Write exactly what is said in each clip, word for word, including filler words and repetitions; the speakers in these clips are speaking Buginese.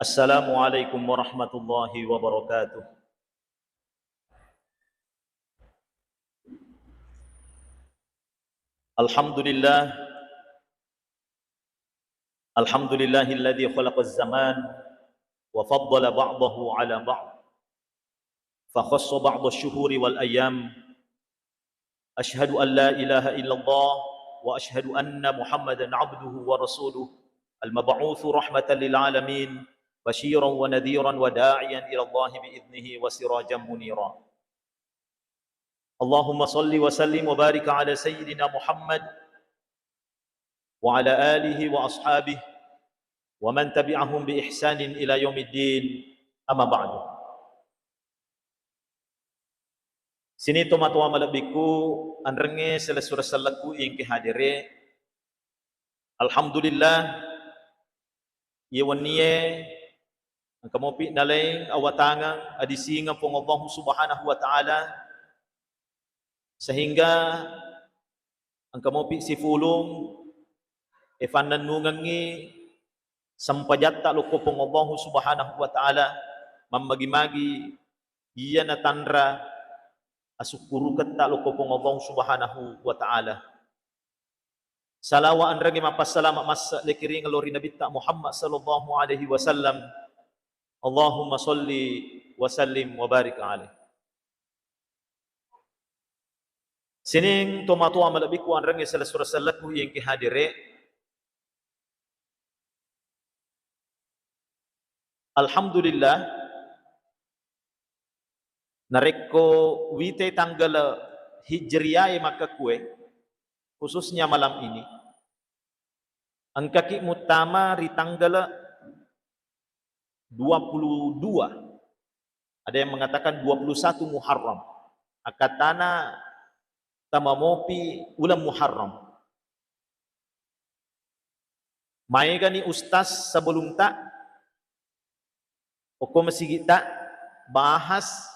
Assalamualaikum warahmatullahi wabarakatuh. Alhamdulillah. Alhamdulillahilladzi khalaqaz zaman wa faddala ba'dahu ala ba'd. Fa khassa ba'dasy syuhuri wal ayyam. Asyhadu an la ilaha illallah wa asyhadu anna Muhammadan abduhu wa rasuluh, al-mab'utsu rahmatan lil alamin, basyiran wa nadhiran wa da'iyan ila Allah bi idnihi wa sirajan munira. Allahumma shalli wa sallim wa barik ala sayyidina Muhammad wa ala alihi wa ashabihi wa man tabi'ahum bi ihsanin ila yaumiddin, amma ba'du. Sining tomatoa malebbiku, anrengnge selessureng sellekku engke hadere. Alhamdulillah, iye wennie engka mopi nalaing awatangeng adisingeng Puang Allahu Subhanahu wa Ta'ala, sehingga engka mopi sifulung, e, fannennungengngi sempajatta lokko Puang Allahu Subhanahu wa Ta'ala, mammagi-magi iyana tanra asukkuruketta lokko Puang Allahu Subhanahu wa Ta'ala. Salawa anrengnge mappassalama massa lekiring lo ri Nabitta Muhammad sallallahu alaihi wasallam. Allahumma shalli wa sallim wa barik alaih. Sining tomatoa malebbiku, anrengnge selessureng sellekku engke hadere. Alhamdulillah, narekko wite tanggala Hijriae makkekkue, khususnya malam ini, engkaki muttama ri tanggala dua puluh dua, ada yang mengatakan dua puluh satu Muharram. Akkattana tamamopi uleng Muharram. Maegani ustaz sebelumta, okko masigitta, bahas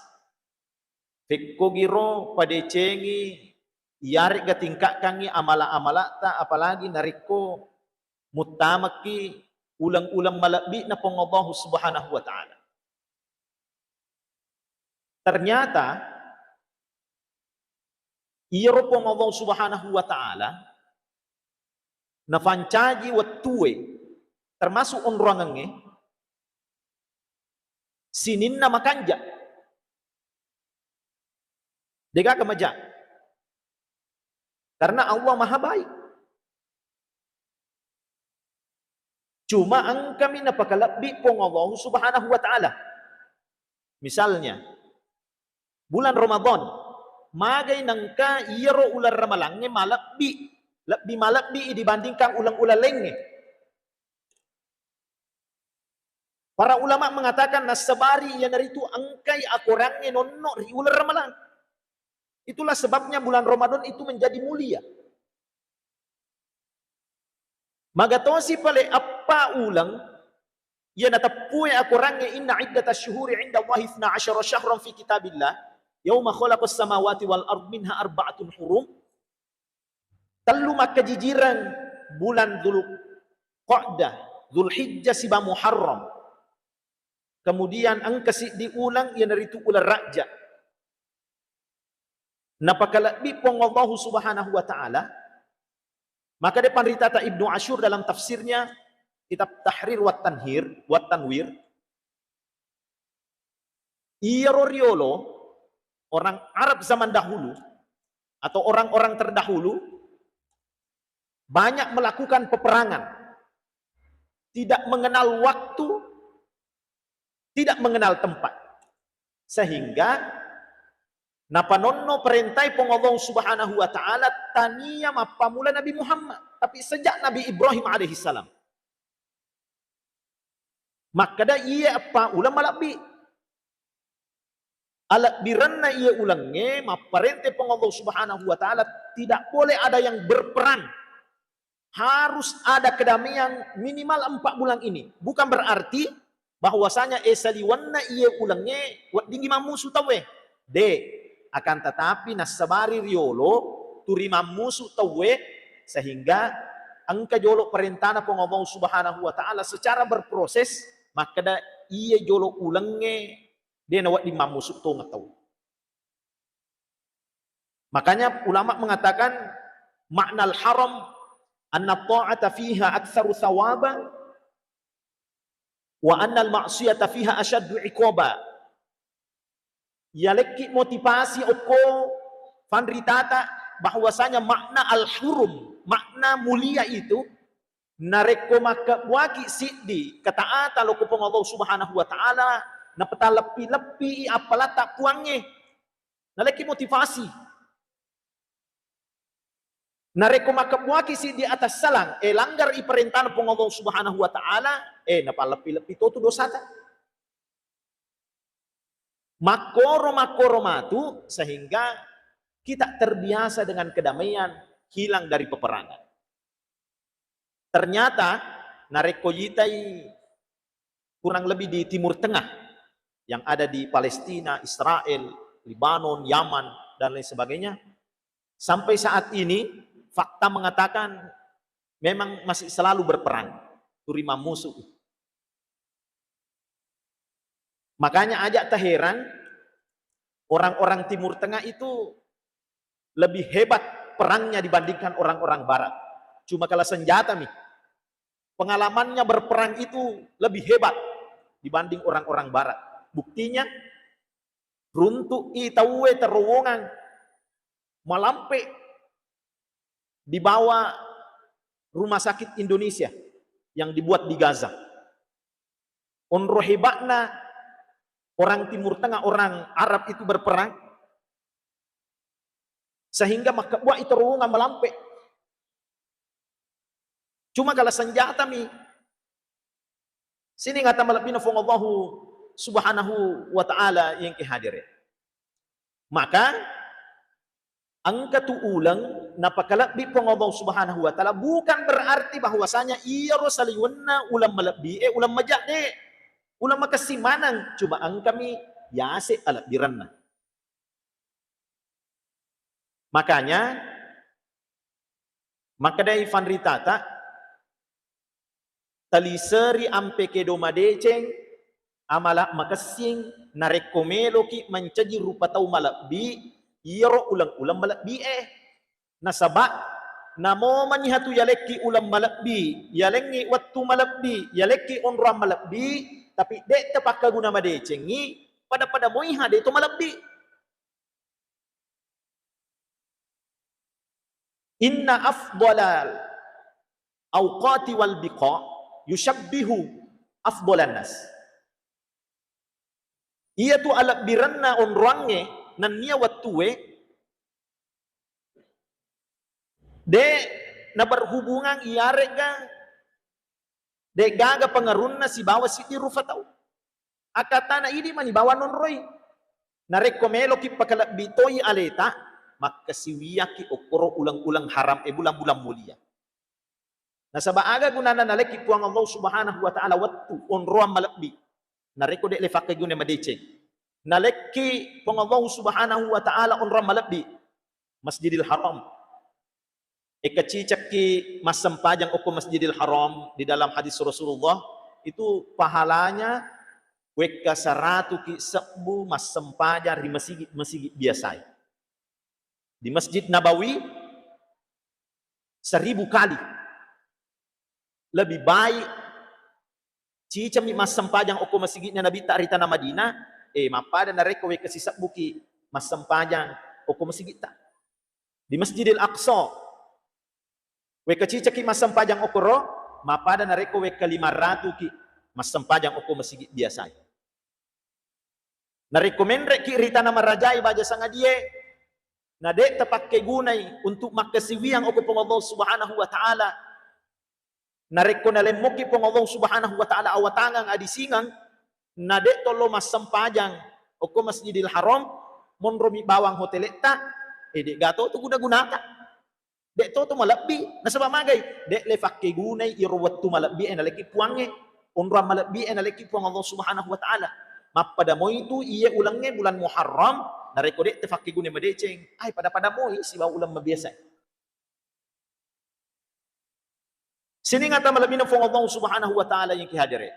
fekkogiro padecengi iyare'ga tingkakkangngi amala-amala'ta, apalagi narekko muttamaki uleng-uleng malebbi'na Puang Allahu Subhanahu wa Ta'ala. Ternyata iyaro Puang Allahu Subhanahu wa Ta'ala nafancaji wettue, termasuk onroangengnge, sininna makanja. Degaga maja. Karena Allah Maha Baik. Cuma engkami napakalebbi Puang Allahu Subhanahu wa Ta'ala. Misalnya, bulan Ramadan, magai nengka iyaro uleng ramalangnge malebbi, lebbi malebbi dibandingkan uleng-uleng laingnge. Para ulama mengatakan, nassabari iyanaritu engkai akorangnge nonno ri uleng Ramalang. Itulah sebabnya bulan Ramadan itu menjadi mulia. Magatosi pale eppa uleng iya nateppue akorangnge, "Inna iddatasy syuhuri indallahi itsna asyara syahran fi kitabillah, yauma khalaqas samawati wal ard minha arba'atun hurum." Tellu makkajijireng bulan Dzulqa'dah, Dzulhijjah siba Muharram. Kemudian engka siddi uleng, iyanaritu uleng Rajab. Napakalebbi Puang Allahu Subhanahu wa Ta'ala, maka de panritata Ibnu Asyur dalam tafsirnya, kitab Tahrir wa Tanhir, wa Tanwir, iyaro riolo orang Arab zaman dahulu atau orang-orang terdahulu banyak melakukan peperangan, tidak mengenal waktu, tidak mengenal tempat. Sehingga napanonno perintah Puang Allah Subhanahu wa Ta'ala tania mappamula Nabi Muhammad, tapi sejak Nabi Ibrahim alaihissalam. Makkeda iye eppa uleng malebbi. Alebbirenna iye ulengnge, mapparente Puang Allah Subhanahu wa Ta'ala, tidak boleh ada yang berperang. Harus ada kedamaian minimal empat bulan ini. Bukan berarti bahwasanya, eh, saliwenna iye ulengnge weddingngi mammusu tauwe. De, akan tetapi nassabari riolo turi mammusu tauwe, sehingga engka jolo perintana Puang Allah Subhanahu wa Ta'ala secara berproses Makkeda iye jolo ulengnge de nawedding mammusu tongeng tau. Makanya ulama mengatakan makna al-haram anna ta'ata fiha aktsaru tsawaban wa annal ma'siyata fiha asyaddu iqaba. Yalekki motivasi okko fanritata bahwasanya makna al-hurum, makna mulia itu, narekko makkebbuaki siddi ketaatan lokko Puang Allah Subhanahu wa Ta'ala, napataleppi-leppi appalatta Puangnge. Nalekki motivasi. Narekko makkebbuaki siddi atassalang, eh, langgar i parentana Puang Allah Subhanahu wa Ta'ala, eh, napalleppi-leppi totu dosata. Makkoro-makkoro matu sehingga kita terbiasa dengan kedamaian, hilang dari peperangan. Ternyata narekko yitai kurang lebih di Timur Tengah yang ada di Palestina, Israel, Lebanon, Yaman, dan lain sebagainya, sampai saat ini fakta mengatakan memang masih selalu berperang, turi mammusu. Makanya aja taheran orang-orang Timur Tengah itu lebih hebat perangnya dibandingkan orang-orang Barat. Cuma kalah senjata mi. Pengalamannya berperang itu lebih hebat dibanding orang-orang Barat. Buktinya, runtu'i tauwe terowongan malampe dibawa rumah sakit Indonesia yang dibuat di Gaza. Onro hebatna orang Timur Tengah, orang Arab itu berperang, sehingga makkebbua'i terowongan malampe. Cuma kalah senjata mi. Sining ata malebbina Puang Allahu Subhanahu wa Ta'ala yang ke hadire. Maka engka tu uleng napakalebbi Puang Allah Subhanahu wa Ta'ala, bukan berarti bahwasanya iyaro saliwenna uleng malebbi e uleng maja, de. Uleng makessing maneng, cuma engkami yase alebbirenna. Makanya makkedai fanritata, taliseri ampe kedo madeceng, amala makessing, narekko meloki mancaji rupa tau malebbi, iyaro uleng-uleng malebbi e. Nasaba namo maniha tu yalekki uleng malebbi, yalengngi wettu malebbi, yalekki onroang malebbi, tapi de tapakkaguna madecengngi, pada-pada moiha de to malebbi. Inna afdalal awqati wal biqa yusyabbihu afdalan nas. Iyatu alebbirenna onroangnge nennia wettue de naberhubungang iyaregga de'gaga pengarunna sibawa siddi rufa tau. Akkatana idi mani bawang nonroi. Narekko meloki pakalebbi toi aleta, makkasiwiakki okkoro uleng-uleng haram e bulan-bulan mulia. Nasaba aga gunana nalekki Puang Allah Subhanahu wa Ta'ala wettu onroang malebbi. Narekko de le fakkeguna madeceng. Nalekki Puang Allah Subhanahu wa Ta'ala onroang malebbi. Masjidil Haram. Ekka cicekki massempajang okko Masjidil Haram di dalam hadis Rasulullah, itu pahalanya wekka saratuki sebbu massempajang ri masigi-masigi biasae. Di Masjid Nabawi seribu kali. Lebih baik cicemmi massempajang okko masigi'na Nabitta ri tana Madinah, eh, mappada narekko wekka sisebbuki massempajang okko masigi'ta. Di Masjidil Aqsa, wekka cicekki massempajang okkoro, mappada narekko wekka lima ratuki massempajang okko masigi biasae. Narekko menrekki ri tana marajae baja sangadie, na de tapakkegunai untuk makkasiwiang okko Puang Allah Subhanahu wa Ta'ala. Narekko nalemmokki Puang Allah Subhanahu wa Ta'ala awatangang adisingeng, na de tollo massempajang okko Masjidil Haram, monromi bawang hoteletta, eh, de gato tu guna-gunata. De to to malebbi, nasaba magai? De le fakkegunai iro wettu malebbi e nalekki Puangnge, onroang malebbi e nalekki Puang Allah Subhanahu wa Ta'ala. Mappada moi tu iye ulengnge bulan Muharram, narekko de tafakkegunai madeceng, ai pada-pada moi sibawa uleng mabiasa. Sining ata malebbina Puang Allah Subhanahu wa Ta'ala yang kihadere.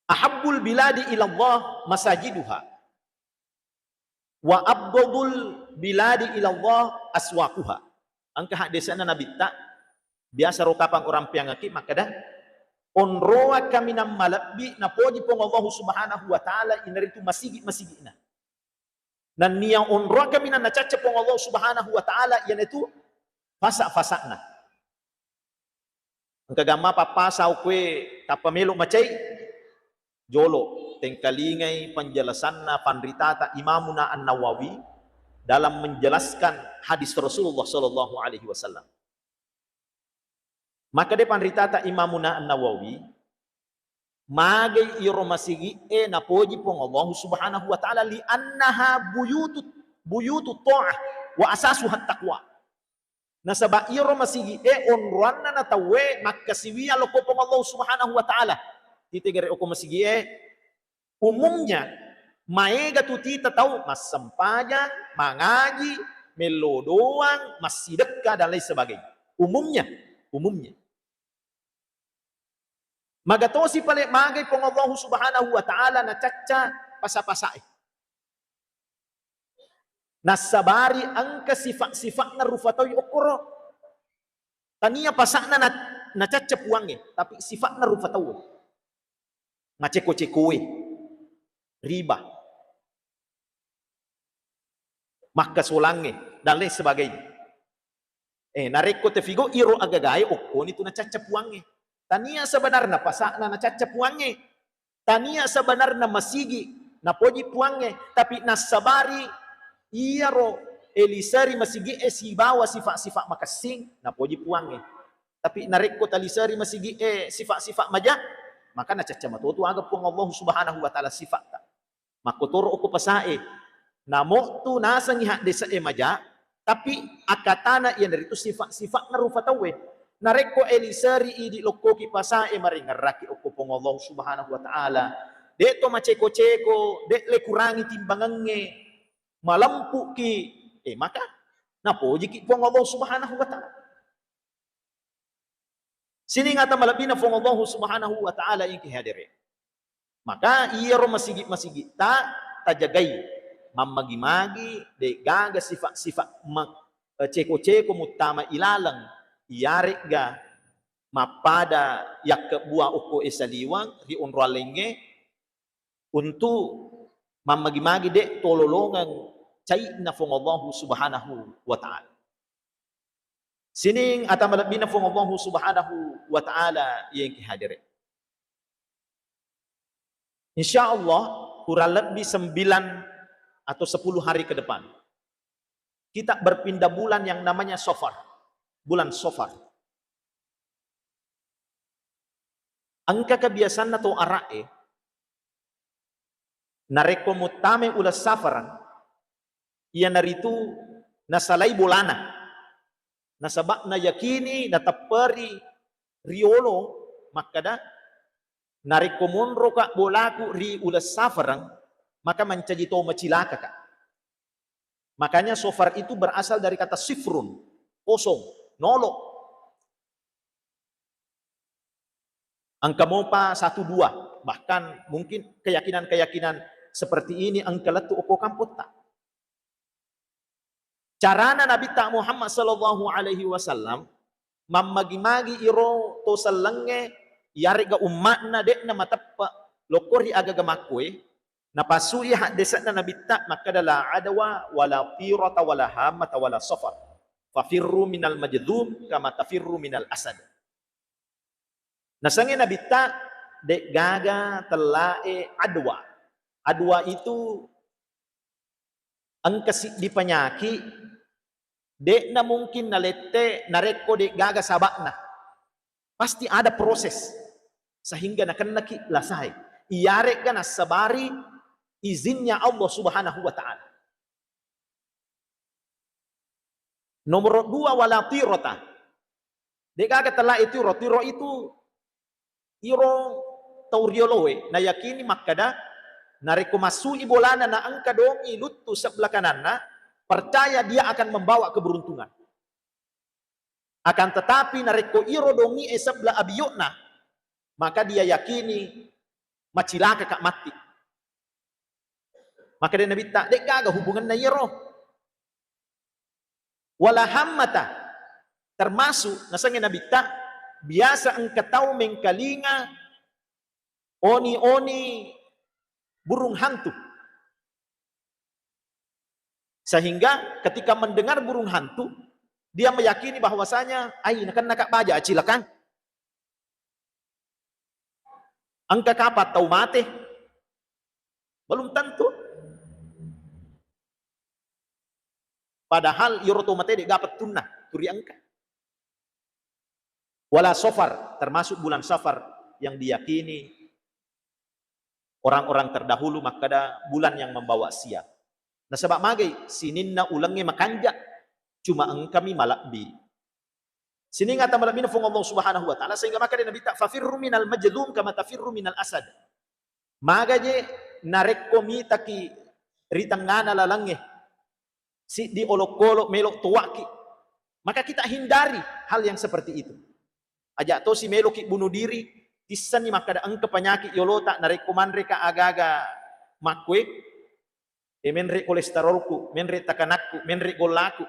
"Ahabbul biladi ilallah masajiduha, wa abghadul biladi ilallah aswaquha." Engka haddese'na Nabitta, biasa ro kapang urampeangekki makkeda, "Onroang kaminang malebbi napoji Puang Allahu Subhanahu wa Ta'ala iyanaritu masigi-masigi'na. Nennia onroang kaminang nacacca Puang Allahu Subhanahu wa Ta'ala iyanaritu fasa-fasa'na." Engka gamma pappasau kue tappa melo macai jolo, tengkalingai penjelasanna panritata Imamuna An-Nawawi dalam menjelaskan hadis Rasulullah sallallahu alaihi wasallam. Maka de panritata Imamuna An-Nawawi, magai iro masigi'e napoji Puang Allahu Subhanahu wa Ta'ala, "Li annaha buyutu, buyutu ta'ah wa asasuha taqwa." Nasaba iro masigi'e onroanna na tauwe makkasiwiang lokko Puang Allahu Subhanahu wa Ta'ala. Tite gare okko masigi'e, umumnya, maega tu tita tau massempajang, mangaji, mello doang, massidekka, dan lain sebagainya. Umumnya, umumnya. Magatosi pale magai Puang Allahu Subhanahu wa Ta'ala nacacca pasa-pasae. Nassabari engka sifat-sifatna rufa tau okkoro. Tania pasakna na, nacacca Puangnge, tapi sifatna rufa tau. Maceko-cekoe, riba, makkasolangnge, dan lain sebagainya. Eh, narekko tafigo iro agagae okkoni tu nacacca Puangnge. Tania sebenarna pasakna nacacca Puangnge. Tania sebenarna masigi napoji Puangnge, tapi nassabari iyaro eliseri masigi'e sibawa sifat-sifat makessing napoji Puangnge. Tapi narekko taliseri masigi'e sifat-sifat maja, maka nacacca matotu aga Puang Allahu Subhanahu wa Ta'ala sifatta. Makkotoro okko pasae. Namo tu nasengngi haddese'e maja, tapi akkatana iyanaritu sifat-sifatna rufa tauwe. Narekko eliseri idi lokkoki pasae maringerraki okko Puang Allahu Subhanahu wa Ta'ala, de to maceko-ceko, de le kurangi timbangengnge, malempuki, eh, maka napojiki Puang Allahu Subhanahu wa Ta'ala. Sining ata malebbina Puang Allahu Subhanahu wa Ta'ala engki hadere. Maka iyaro masigi-masigitta tajagai, mammagi-magi, de'gaga sifat-sifat ma-, eh, ceko-ceko muttama ilaleng, iyare'ga mappada yakkebbua okko e saliweng ri onrong allengnge, untu mammagi-magi de tololongeng cai'na Puang Allahu Subhanahu wa Ta'ala. Sining ata malebbina Puang Allahu Subhanahu wa Ta'ala iya engki hadere. Insya Allah, kurang lebih sembilan atau sepuluh hari ke depan, kita berpindah bulan yang namanya Safar. Bulan Safar. Engka kebiasanna to Ara'e, narekko muttame uleng Safareng, iyanaritu nasalai bolana. Nasaba nayakini, natepperi riolo makkeda, narekko monroka bolaku ri uleng Safareng, maka mancaji to macilakaka. Makanya Safar itu berasal dari kata sifrun, kosong, nolo. Engka mopa satu dua, bahkan mungkin keyakinan-keyakinan seperti ini engka lettu okko kampotta. Carana Nabitta Muhammad sallallahu alaihi wasallam mammagi-magi iro to sellengnge, iyare'ga umma'na de'na mateppe lokko ri agaga makkoe, napasui haddese'na Nabitta makkeda, "La adwa wala tirata wala hamata wala safar. Fafirru minal majdzum kama tafirru minal asad." Nasengnge Nabitta, de'gaga tellae adwa. Adwa itu engka siddi panyaki, de'na mungkin nalette narekko de'gaga saba'na. Pasti ada proses sehingga nakennaki lasae. Iyare'ga nassabari izinnya Allah Subhanahu wa Ta'ala. Nomor dua, wala tirata. De'gaga tellae tiro, tiro itu iro tau rioloe nayakini makkeda, narekko massui bolana na engka dongi luttu sebelah kananna, percaya dia akan membawa keberuntungan. Akan tetapi, narekko iro dongie sebelah abio'na, maka dia yakini macilaka ka matti. Makkeda Nabitta, de'gaga hubunganna iyaro. Wala hammata, termasuk nasengnge Nabitta, biasa engka tau mengkalinga oni-oni burung hantu. Sehingga ketika mendengar burung hantu, dia meyakini bahwasanya, ai, nakenna ka baja, acilakang. Engka kapang tau mate? Belum tentu. Padahal iyaro tau mate de'ga pettunna, turi engka. Wala Safar, termasuk bulan Safar yang diyakini orang-orang terdahulu makkeda bulan yang membawa sial. Nasaba magai, sininna ulengnge makanja, cuma engkami malebbi. Sining ata malebbina Fuang Allah Subhanahu wa Ta'ala, sehingga makkeda Nabitta, "Fafirru minal majlum kama tafirru minal asad." Maga je narekko mitaki ri tengngana lalengnge, siddi olokolo melo tuwaki, maka kita hindari hal yang seperti itu. Aja tosi meloki bunuh diri, tissenni makkeda engka penyakit yolota, narekko manreka aga-aga makkue, e, menre kolesterolku, menre takanakku, menre gollaku.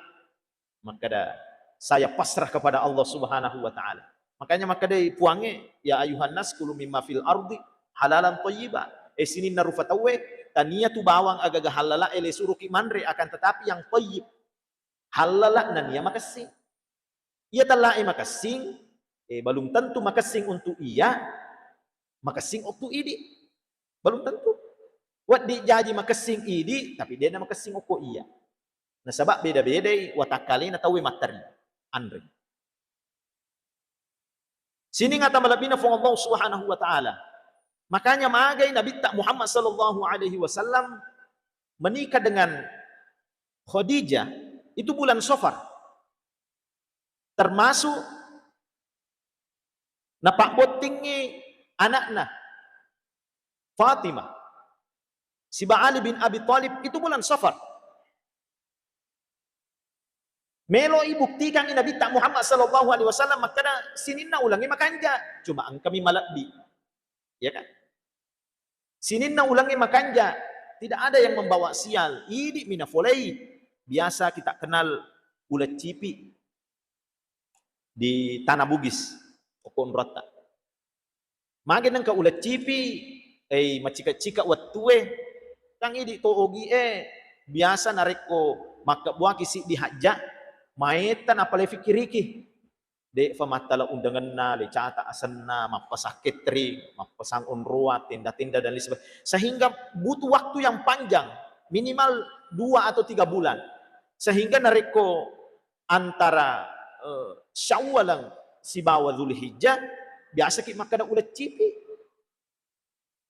Makkeda, saya pasrah kepada Allah Subhanahu wa Ta'ala. Makanya makkedai Puangnge, "Ya ayuhan nas, kulu mimma fil ardi halalan thayyiba." Eh, sininna rufa tauwe, tania tu bawang agaga hallala ele suruki manre, akan tetapi yang thayyib. Hallala nania makessing. Iya tellae makessing, eh, belum tentu makessing untuk iya, makessing untuk idi. Belum tentu. Wedding jaji makessing idi, tapi dena makessing okko iya. Nasaba beda-bedai watakkalena tauwe matteri anre. Sining ata malebbina Fuang Allah Subhanahu wa Ta'ala. Makanya magai Nabitta Muhammad sallallahu alaihi wasallam menikah dengan Khadijah itu bulan Safar. Termasuk napabbottingngi anakna Fatimah siba Ali bin Abi Thalib itu bulan Safar. Melo ibuktikangngi Nabitta Muhammad sallallahu alaihi wasallam makkeda sininna ulengnge makanja, cuma engkami malebbi. Ya kan? Sininna ulengnge makanja, tidak ada yang membawa sial. Idi mi nafolei. Biasa kita kenal uleng cipi di Tanah Bugis, okko onroatta. Magi nengka uleng cipi, eh, macika-cika wettue, kan idi to ogie biasa narekko makkebbuaki siddi hajja, maetta napale fikkiriki. De'fa mattala undangenna, le cata asenna, mappasang catering, mappasang onroang, tenda-tenda dan lain sebagainya. Sehingga butuh waktu yang panjang, minimal dua atau tiga bulan. Sehingga narekko antara, eh, Syawal sibawa Zulhijjah, biasaki makkeda uleng cipi.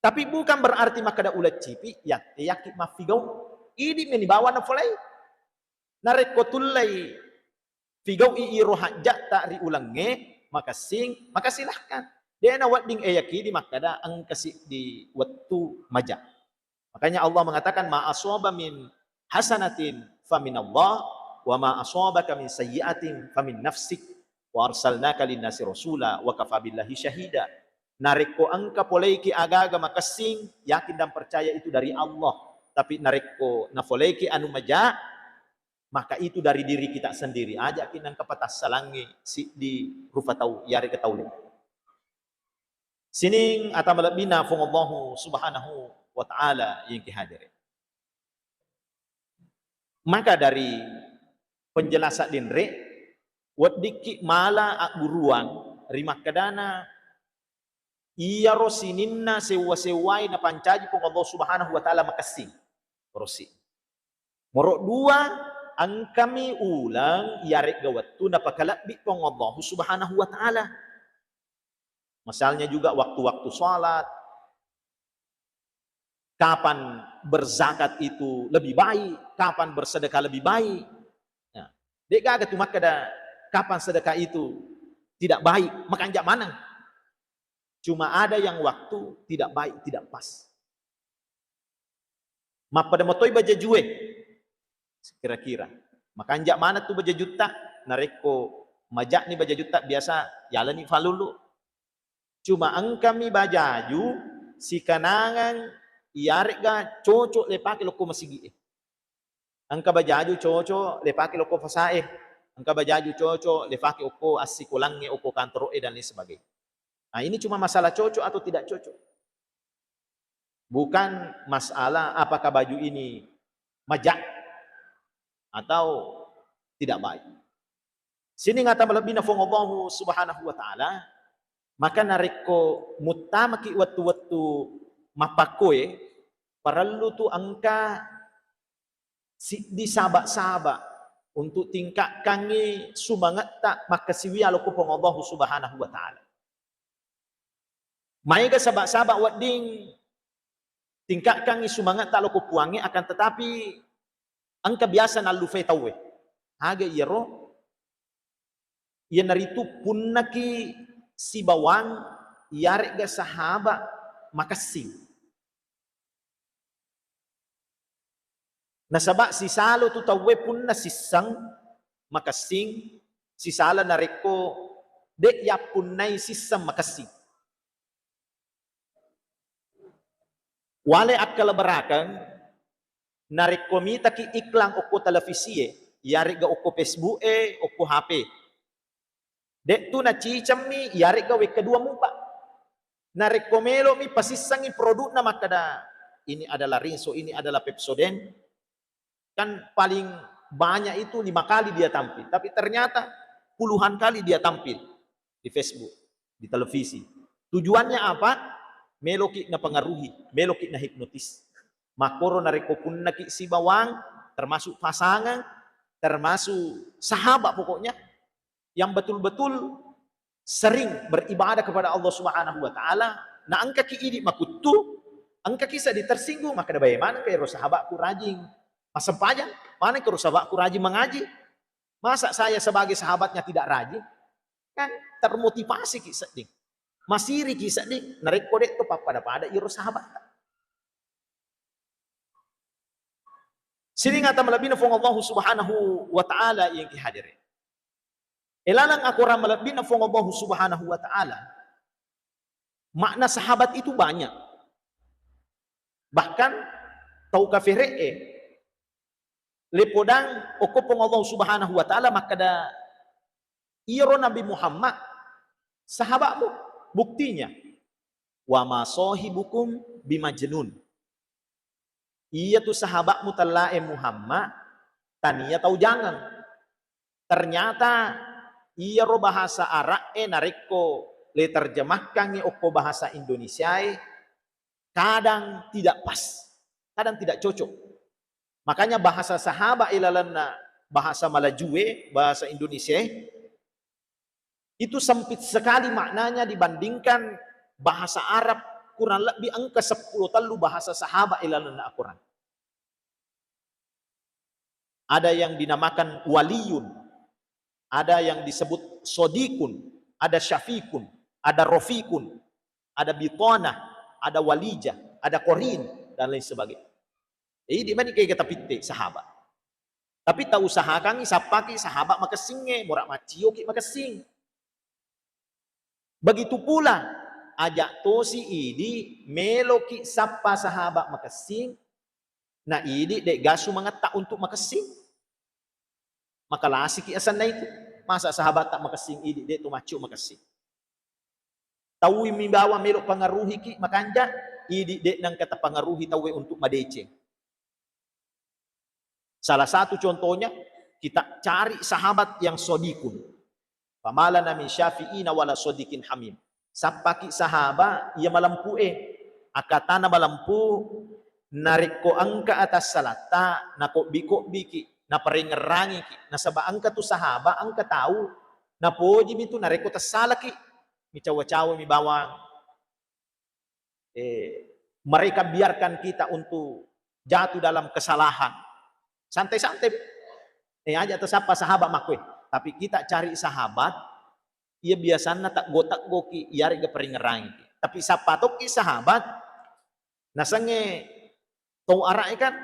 Tapi bukan berarti makkeda uleng cipi, ya, yaki maffigau. Idi meni bawa nafolai. Narekko tullei figau'i iro hajja'ta ri ulengnge makessing, maka silahkan. De'na wedding e yakidi makkeda engka siddi wettu maja. Makanya Allah mengatakan, "Ma asaba min hasanatin faminallah, wa ma asabaka min sayyi'atin famin nafsik, wa arsalnaka linnasi rasula, wa kafa billahi syahida." Narekko engka poleiki aga-aga makessing, yakin dan percaya itu dari Allah. Tapi narekko nafoleiki anu maja, maka itu dari diri kita sendiri. Aja'ki nengka patassalangngi siddi rufa tau, yarega tau le. Sining ata malebbina Fuang Allahu Subhanahu wa Ta'ala yang ki hadere. Maka dari penjelasan denre, weddikki mala agguruang ri makkedana iyaro sininna sewwa-sewwae napancaji Puang Allah Subhanahu wa Ta'ala makessing. Rosi. Moro dua, engkami uleng iyaregga wettu napakalebbi Puang Allah Subhanahu wa Ta'ala. Misalnya juga waktu-waktu salat, kapan berzakat itu lebih baik, kapan bersedekah lebih baik. Nah, de'gaga tu makkeda kapan sedekah itu tidak baik, makanja maneng. Cuma ada yang waktu tidak baik, tidak pas. Mappada matoi bajajue, kira-kira. Makanja maneng tu bajajutta, narekko maja'ni bajajutta biasa yalani falulu. Cuma engkami bajaju, sikanangang iyare'ga cocok le pake lokko masigi'e. Engka bajaju cocok le pake lokko fasae. Engka bajaju cocok le pake okko assikolangnge, okko kantoro'e dan lain sebagainya. Nah, ini cuma masalah cocok atau tidak cocok. Bukan masalah apakah baju ini majak atau tidak baik. Sining ata malebbina Fuang Allahu Subhanahu wa Ta'ala, maka narekko muttamaki wettu-wettu mappakkoe, parellu tu engka siddi saba-saba untuk tingkatkangngi sumangetta makkasiwiang lokko Puang Allahu Subhanahu wa Ta'ala. Maega saba-saba wedding tingkatkangngi sumangetta lokko Puangnge, akan tetapi engka biasa nallufai tauwe. Aga iyaro? Iyanaritu punnaki sibawang iyare'ga sahaba makessing. Nasaba sisala tu tauwe punna sisseng makessing, sisala narekko de' yappunnai sisseng makessing. Wale akkaleberakeng, narekko mitaki iklan okko televisie, iyare'ga okko Facebook e, okko H P. De'tu nacicemmi, iyare'ga wekka dua mupa. Narekko melo'mi pasissengngi produkna makkeda, "Ini adalah Rinso, ini adalah Pepsodent." Kan paling banyak itu lima kali dia tampil, tapi ternyata puluhan kali dia tampil di Facebook, di televisi. Tujuannya apa? Meloki napengaruhi, meloki nahipnotis. Makkoro narekko punnaki sibawang, termasuk pasangan, termasuk sahabat pokoknya, yang betul-betul sering beribadah kepada Allah Subhanahu wa Ta'ala, na engkaki idi makuttu, engkaki seddi tersinggung, makkeda, "Bae manengka ero sahabatku rajin massempajang, manengka ero sahabatku rajin mengaji. Masa saya sebagai sahabatnya tidak rajin?" Kan termotivasiki sedding, masiriki sedding, narekko de' to pappada-pada iro sahabatta. Sining ata malebbina Fuang Allahu Subhanahu wa Ta'ala yang ki hadire. Ilalang akorang malebbina Fuang Allahu Subhanahu wa Ta'ala, makna sahabat itu banyak. Bahkan tau kafere'e, le podang okko Puang Allahu Subhanahu wa Ta'ala makkeda, "Iyaro Nabi Muhammad sahabatmu." Buktinya, "Wa ma sahibukum bimajnun." Iyatu sahabatmu tellae Muhammad, tania tau jangeng. Ternyata iyaro bahasa Arab'e narekko le terjemahkangngi okko bahasa Indonesiae, kadang tidak pas, kadang tidak cocok. Makanya bahasa sahabat ilalenna bahasa Malajue, bahasa Indonesiae, itu sempit sekali maknanya dibandingkan bahasa Arab, kurang lebih engka seppulo tellu bahasa sahabat ilalenna Al-Quran. Ada yang dinamakan waliyun, ada yang disebut sodikun, ada syafikun, ada rofikun, ada bitonah, ada walijah, ada korin, dan lain sebagainya. Jadi, di mana kita pitte sahabat? Tapi tau usahakangngi sappaki sahabat makessingnge, mura maccio ki makessing. Begitu pula, ajak tosi idi meloki sappa sahabat makessing, na idi de gasu mangetta untuk makessing. Makalasiki asenna itu. Masa sahabatta makessing idi de tu maccio makessing. Tauwi mi bawang melo pangaruhiki makanja, idi de nengka tapangaruhi tauwe untuk madeceng. Salah satu contohnya, kita cari sahabat yang sodikun. Famalana min syafi'ina wala sodikin hamim. Sappaki sahaba iya malempu'e. Akatana malempu, narekko engka atas salatta, nakobbi-kobbiki, naparengngerangiki. Nasaba engka tu sahaba, engka tau, napojimi tu narekko tassalaki. Micawa-cawa mi bawang. Eh, mereka biarkan kita untuk jatuh dalam kesalahan. Santai-santai. Eh, aja tasappa sahabat makkue. Tapi kita cari sahabat, iya biasanna teggo-teggoki, iyarega paringerangiki. Tapi sappa tokki sahabat, nasengnge tau Ara'e kan,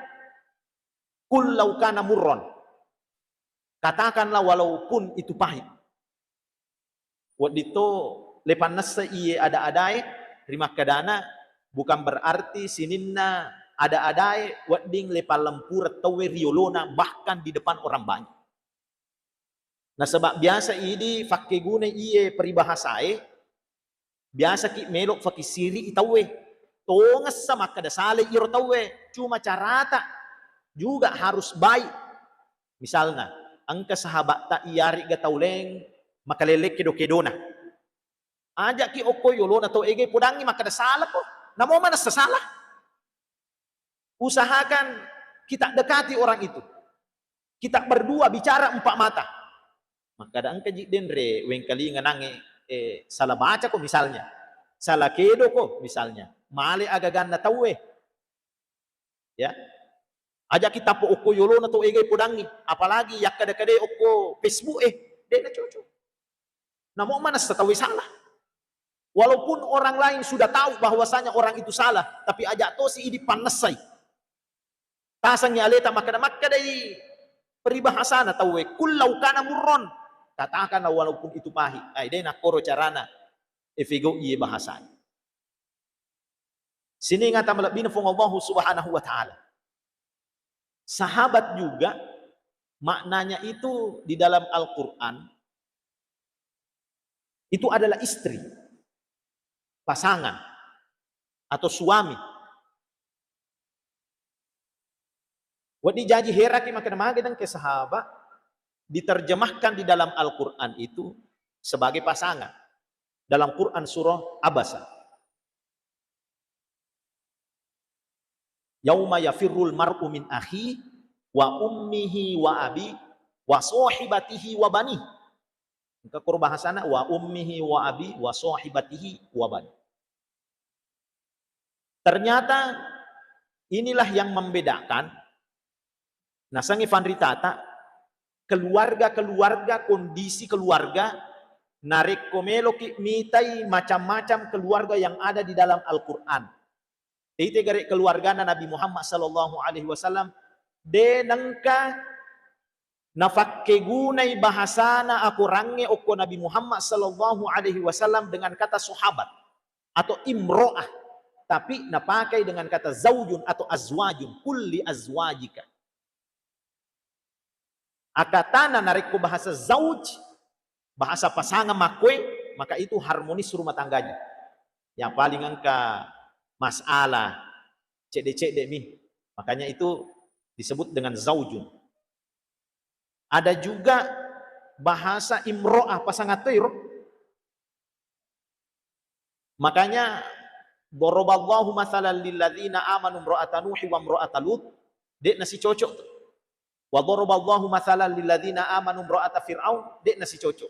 "Qul law kana murron." Katakanlah walaupun itu pahit. Wedding to le pannessa iye ada-adae rimakkedana, bukan berarti sininna ada-adae wedding le pallempureng tauwe ri yolona, bahkan di depan orang banyak. Nasaba biasa idi fakkeguna iye peribahasae, biasaki melo fakisiri i tauwe. Tongessa makkeda sala iro tauwe, cuma carata juga harus baik. Misalna, engka sahabatta iyarega tau leng makalele kedo-kedona. Aja'ki okko yolona tau ega podangngi makkeda salako. Namo manessa sala. Usahakan kita dekati orang itu. Kita berdua bicara empat mata. Makkeda engka ji denre wengkalinga nange, eh, salah baca ko misalnya. Salah kedo ko misalnya. Male agaganna tauwe. Ya. Aja kita po okko yolona tau ega podangngi, apalagi yakkada-kadai okko Facebook, eh, de' na cocok. Namo manessa tauwe salah. Walaupun orang lain sudah tahu bahwasanya orang itu salah, tapi aja tosi idi pannessai. Tasangi aleta makkeda-makkedai peribahasana tauwe, "Qul law kana murron." Katakanlah walaupun itu pahit. Ai, de' nakkoro carana efego iye bahasai. Sining ata malebbina Fuang Allahu Subhanahu wa Ta'ala. Sahabat juga maknanya itu di dalam Al-Quran itu adalah istri, pasangan, atau suami. Wedding jaji heraki makkeda magi dengke sahabat diterjemahkan di dalam Al-Quran itu sebagai pasangan. Dalam Quran surah Abasa. "Yauma yafirrul mar'u min akhi wa ummihi wa abi wa sahibatihi wa bani." Engka koro bahasana, "Wa ummihi wa abi wa sahibatihi wa bani." Ternyata inilah yang membedakan, nasengngi fanritata, keluarga-keluarga, kondisi keluarga, narekko meloki mitai macam-macam keluarga yang ada di dalam Al-Quran. Tete gare keluargana Nabi Muhammad sallallahu alaihi wasallam, de' nengka nafakkegunai bahasana akorangnge okko Nabi Muhammad sallallahu alaihi wasallam dengan kata sahabat atau imro'ah, tapi napakai dengan kata zaujun atau azwajun, kulli azwajika. Akatana narekko bahasa zauj, bahasa pasangan makkoe, maka itu harmonis rumah tangganya. Yang paling engka masalah cedde-cedde mi. Makanya itu disebut dengan zaujun. Ada juga bahasa imro'ah, pasangan toi ro. Makanya, "Doroballahu mathalan lilladzina amanu imra'ata Nuhi wa imra'ata Lut," de' nasicocok tu. "Wa doroballahu mathalan lilladzina amanu imra'ata Fir'aun," de' nasicocok.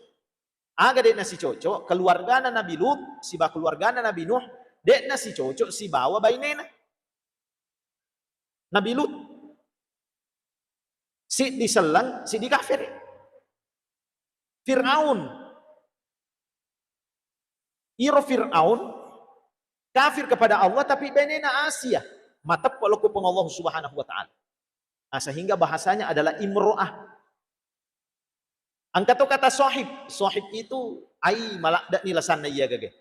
Aga de' nasicocok, keluargana Nabi Lut siba keluargana Nabi Nuh de' nasicocok sibawa bainena. Nabi Lut. Siddi selleng, siddi kafir. Fir'aun. Iro Fir'aun kafir kepada Allah, tapi benena Asia. Mateppe' lokko Puang Allah Subhanahu wa Ta'ala. Nah, sehingga bahasanya adalah imro'ah. Engka to kata sohib. Sohib itu, ai, maladde'ni lasanna iya gage.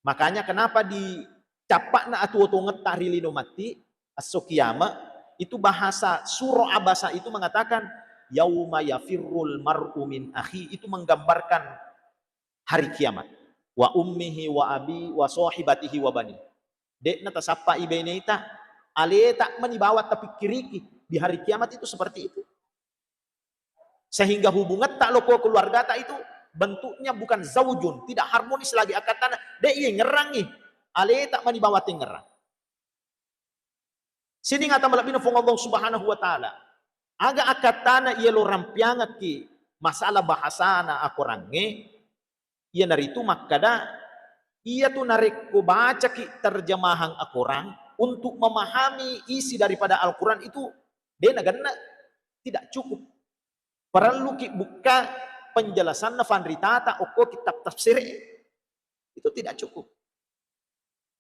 Makanya kenapa di cappa'na atuo tongetta ri lino matti, esso kiamat, itu bahasa suro abasa itu mengatakan, "Yauma yafirrul mar'u min akhi," itu menggambarkan hari kiamat. "Wa ummihi wa abi wa sahibatihi wa bani." De'na tasappai beneta, aleta mani bawang tapikkiriki di hari kiamat itu seperti itu. Sehingga hubungetta lokko keluargata itu bentuknya bukan zaujun, tidak harmonis lagi akatana, de' iye ngerrangi, aleta mani bawang tengngerrang. Sining ata malebbina Fuang Allah Subhanahu wa Ta'ala. Aga akatana iya lo rampiangekki masalah bahasana akorangnge, iyanaritu makkada, iyatu narekko bacaki terjemahan akorang untuk memahami isi daripada Al-Quran itu, de' nagenna, tidak cukup. Parelluki bukka penjelasanna fanritata okko kitab tafsir. Itu tidak cukup.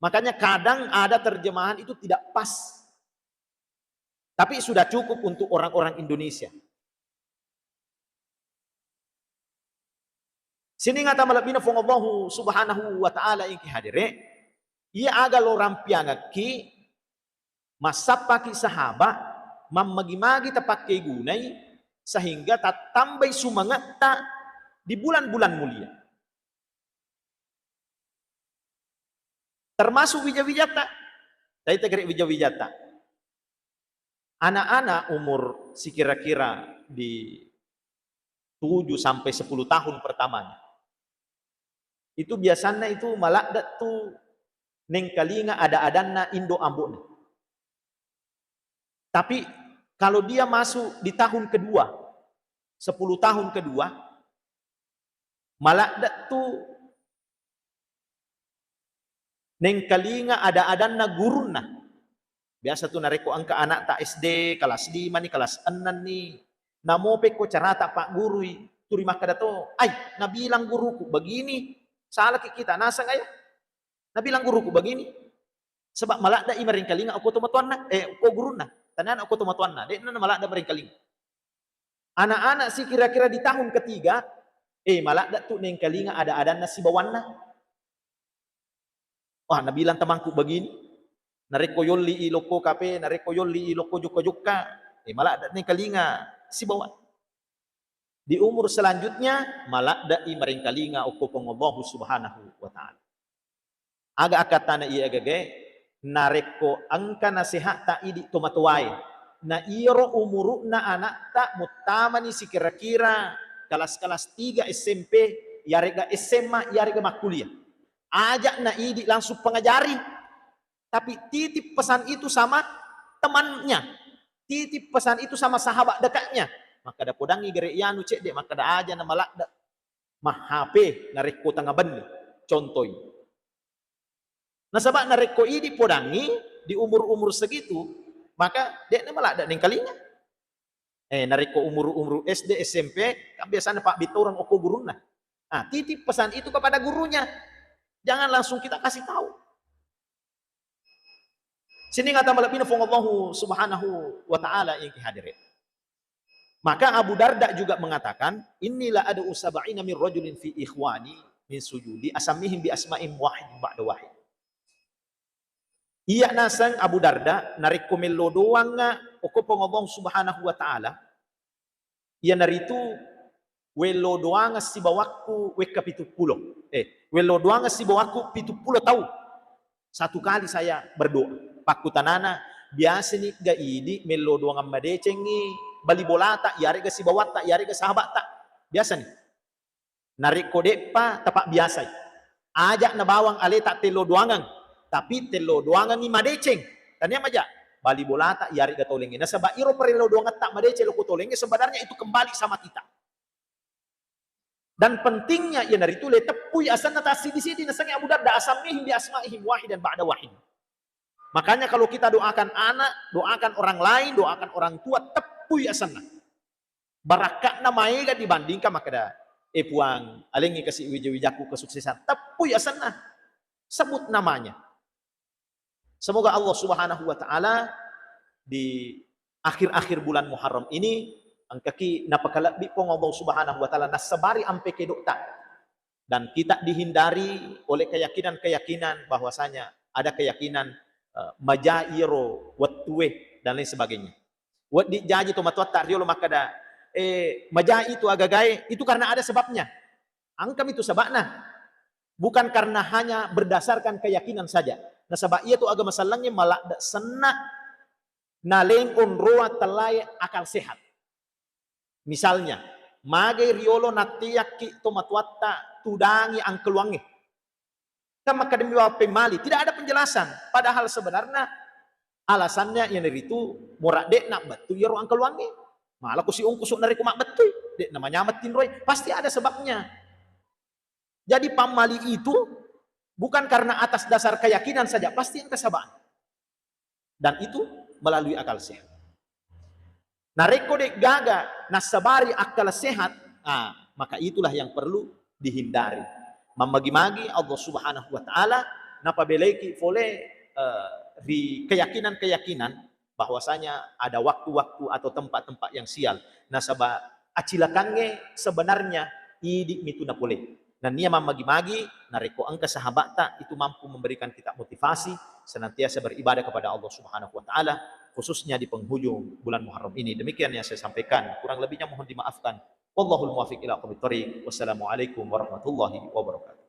Makanya kadang ada terjemahan itu tidak pas. Tapi sudah cukup untuk orang-orang Indonesia. Sining ata malebbina Fuang Allahu Subhanahu wa Ta'ala engki hadere. Iya aga lo rampiangekki, massappaki sahaba, mammagi-magi tapakkegunai, sehingga tattambai sumangetta di bulan-bulan mulia. Termasuk wija-wijata, taitegere wija-wijata. Anak-anak umur sekira-kira di tujuh sampai sepuluh tahun pertamanya, itu biasanna itu maladde tu nengkalinga ada-adanna indo ambo'na. Tapi kalau dia masuk di tahun kedua, sepuluh tahun kedua, maladde tu nengkalinga ada-adanna gurunna. Biasa tu narekko engka anakta S D, kelas lima ni, kelas enam ni, namo pekko carata paggurui, turi makkeda to, "Ai, nabilang guruku begini, salaki kita naseng, ayo." Nabilang guruku begini. Sebab maladde i marengkalinga okko tomatoanna, eh, okko gurunna. Taniana okko tomatoanna, de'na maladde marengkalinga. Anak-anak si kira-kira di tahun ketiga, eh, maladde tu nengkalinga ada-adanna sibawanna. Wah, nabilang temanku begini, narekko yolli i lokko kape, narekko yolli i lokko jokka-jokka, eh, maladde nengkalinga sibawa. Di umur selanjutnya, maladde i marengkalinga okko Puang Allahu Subhanahu wa Ta'ala. Aga akkattana iya gagae, narekko engka nasehatta idi tomatoae, na iyaro umuru'na anakta muttamani sikira-kira kelas-kelas tiga S M P, yarega S M A, yarega makkuliah. Aja'na idi langsung pengajari, tapi titip pesan itu sama temannya, titip pesan itu sama sahabat dekatnya. Makkeda podangngi gare iyanu cedde, makkeda aja na maladde ma-H P narekko tengnga benni, contoi. Nasaba narekko idi podangngi di umur-umur segitu, maka de'na maladde nengkalinga. Eh, narekko umur-umur S D, S M P, kan biasanya pabbittoreng okko gurunna. Ah, titip pesan itu kepada gurunya. Jangan langsung kita kasih tahu. Sining ata malebbina Puang Allahu Subhanahu wa Ta'ala yang hadire. Maka Abu Darda juga mengatakan, "Inni la ad'u sab'ina min rajulin fi ikhwani min sujudi, asammihim bi asma'ihim wahid ba'da wahid." Iya naseng Abu Darda, narekko mello doangnga okko Puang Allah Subhanahu wa Ta'ala, iyanaritu wello doangeng sibawakku wekka pitu pulo. Eh, wello doangeng sibawakku pitu pulo tau. Satu kali saya berdoa. Pakkutanana, biasa ni ga idi mello doangang madecengi bali bolata, yarega sibawatta, yarega sahabatta. Biasa ni. Narekko de'pa, tapabbiasai. Aja na bawang aleta tello doangeng, tapi tello doangengi madeceng. Tania maja, bali bolata, yarega tolengnge. Nasaba iro parello doangetta madeceng loko tolengnge, sebenarnya itu kembali sama kita. Dan pentingnya iyanaritu le teppui asenna tassidi-sidi, nasengnge Abu Darda, "Asammihim bi asma'ihim wahidan ba'da wahid." Makanya kalau kita doakan anak, doakan orang lain, doakan orang tua, teppui asenna. Barakka'na maega dibandingkan makkeda, "Eh Puang, alengngi kasi wija-wijakku kesuksesan." Teppui asenna. Sebut namanya. Semoga Allah Subhanahu wa Ta'ala di akhir-akhir bulan Muharram ini engkaki napakalebbi Puang Allah Subhanahu wa Ta'ala, nassabari ampe kedo'ta, dan kita dihindari oleh keyakinan-keyakinan bahwasanya ada keyakinan, eh, maja iyaro wettue dan lain sebagainya. Wedding jaji tomatoatta riolo makkeda, eh, maja itu agagae, itu karena ada sebabnya. Engkami tu saba'na. Bukan karena hanya berdasarkan keyakinan saja. Nasaba iyatu agama sellengnge maladde senna naleng onroang tellae akal sehat. Misalnya, magai riolo natteyakki tomatoatta tudangi angkeluangnge. Kan makkadami bawang pemmali, tidak ada penjelasan. Padahal sebenarnya alasannya iyanaritu mura de'na bettu iyaro angkeluangnge. Malako si ongkoso narekko mabbettui, de'na manyameng tinroi. Pasti ada sebabnya. Jadi pammali itu bukan karena atas dasar keyakinan saja, pasti engka saba'na. Dan itu melalui akal sehat. Narekko de'gaga nassabari akal sehat, ah, maka itulah yang perlu dihindari. Mammagi-magi Allah Subhanahu wa Ta'ala napabelaiki fole, eh, ri keyakinan-keyakinan bahwasanya ada waktu-waktu atau tempat-tempat yang sial. Nasaba acilakangnge sebenarnya idi mitu napole. Nennia mammagi-magi, narekko engka sahabatta itu mampu memberikan kita motivasi senantiasa beribadah kepada Allah Subhanahu wa Ta'ala, khususnya di penghujung bulan Muharram ini. Demikian yang saya sampaikan. Kurang lebihnya mohon dimaafkan. Wallahul muwaffiq ila aqwamit thariq. Wassalamualaikum warahmatullahi wabarakatuh.